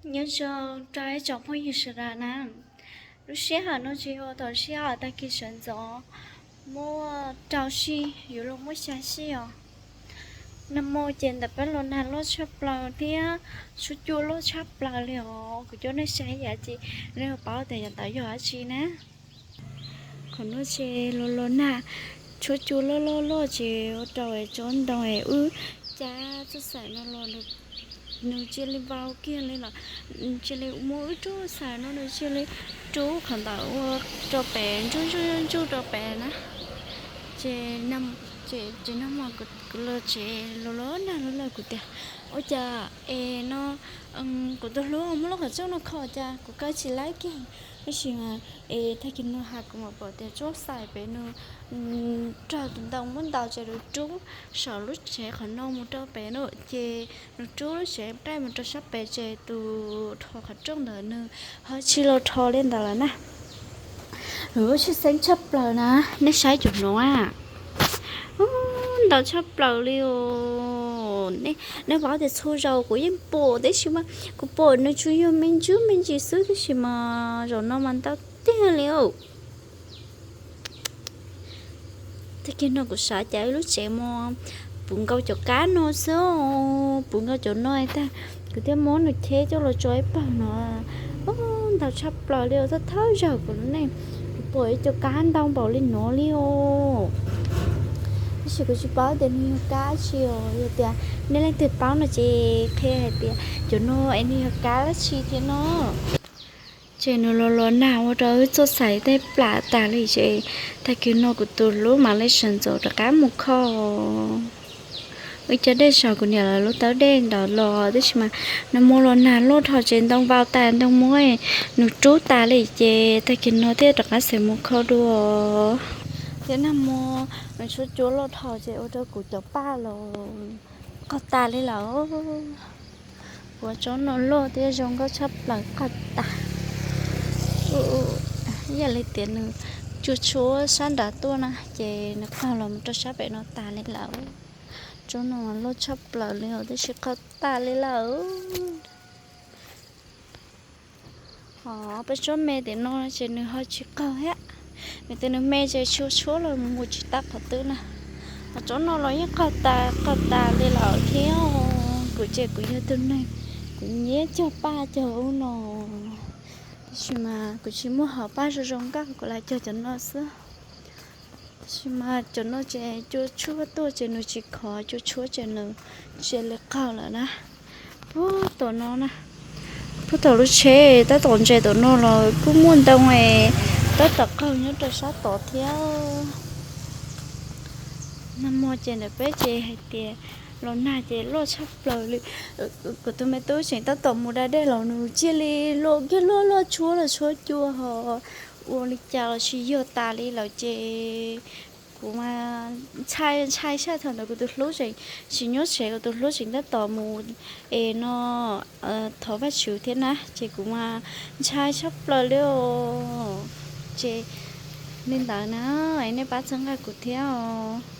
Nyob zoo rau ib tsoom phooj ywg sawv daws na. Lub sij hawm no tsis yog thaum sij hawm tag kis sawv ntxov, muaj rau sij yuav luag muab xya sij os. Nag hmo ces ntawm peb los nag loj tshaj plaws thiab tshuab cua loj tshaj plaws li os. Kuv coj nej saib ib yam ces nej yuav paub tias yam ntawd yog dab tsi na. Qhov no ces los los nag, tshuab cua loj loj loj ces ua rau tsob ntoo es wb cab txoj xaim no los nws cia li vau kiag li lawm. Cia li muab wb txoj xaim no nws cia li rub qhov ntawd ua rau pem ntsuj ntsuj ntsuj rau pem na. Ces, ces nag hmo kuv los tsev los los nag los lawm kuv tias ua cas es no kuv tus hlub muab lub qhov rooj no kho cas kuv kaw tsis laib kiag. Tab sis mas es tag kis no has kuv mam pom tias tsob xaim pem nws raug tus ntoo muab ntaus ces nws rub saum lub tsev qhov no mus rau pem na, ces nws rub lub tsev nqaij mus rau sab pem ces tus rho qhov rooj ntawd nws ho tsis los rho li ntawd lawm na. Nws lub tshwj xeeb tshaj plaws na, nej saib cov no a, ntau tshaj plaws li os. Nej paub tias txhua zaus kuv yeej pom tab sis mas kuv pom nws tsuas yog me ntsis me ntsis xwb tab sis mas zaum no mas ntau tiag li os. Tag kis no kuv xav cas ib lub tsev mas puv nkaus cov kab no xwb, puv nkaus cov no tag, kuv thiaj muab nws cheb coj los tso ib pawg no. Ntau tshaj plaws li os, thawj thawj zaug kuv ne, kuv pom ib co kab ntau npaum li no li os. Tab sis kuv tsis paub tias nws yog kab tsi os, yog tias nej leej twg paub no ces qhia hais tias cov no es nws yog kab dab tsi thiab no. Ces nws los los nag ua rau wb txoj xaim tej plam tas li ces tag kis no kuv tus hlub mam li sawv ntxov rov qab mus kho. Wb cov dej saum kuv niam lawv lub tawb dej ntawd los tab sis mas nag hmo los nag loj dhau ces ntoo vau tas ntoo muab nws rub tas li ces tag kis no thiaj rov qab xav mus kho dua. Thiab nag hmo nws tshuab cua loj dhau ces ua rau kuv cov paj los qaug tas li lawm. Kuv tsob no loj thiab zoo nkauj tshaj plaws qaug tas. Ib yam li tias nws cua tshuab sab nrad tuaj na ces nws qaug los mus rau sab pem no tas li lawm. Tsob no loj tshaj plaws li os tab sis qaug tas li lawm. Ho peb tsob me tim no ces nws ho tsis qaug thiab, vim tias nws me ces tshuab tshuab los mus tsis tau qhov twg na. Ho tsob no los yeej qaug tas qaug tas li lawm thiab. Kuv ces kuv yog tus neeg kuv nyiam cog paj cog ub no, tab sis mas kuv tsis muaj hom paj zoo zoo nkauj kuv lam cog cov no xwb. Tab sis mas cov no ces cua tshuab tuaj ces nws tsis khov, cua tshuab ces nws cia li qaug lawm na. Puag tom no na, puag tom lub tsheb tab tom ntses tom no los kuj muaj ntoo es tab tom qaug nyob rau sab tod thiab. Nag hmo ces ntawm peb ces hais tias los nag ces loj tshaj plaws li. Kuv tus me tub tseem tab tom mus da dej los nws cia li los kiag luag luag tshuab los tshuab cua ho ua li cas los tsis yog tas li lawm ces kuv mas ntshai ntshai sab thaum ntawd kuv tus hlub tseem tsis nyob tsev, kuv tus hlub tseem tab tom mus es no thov Vajtswv thiab na ces kuv mas ntshai tshaj plaws li os. Ces li ntawd na, es nej pab txhawb nqa kuv thiab os.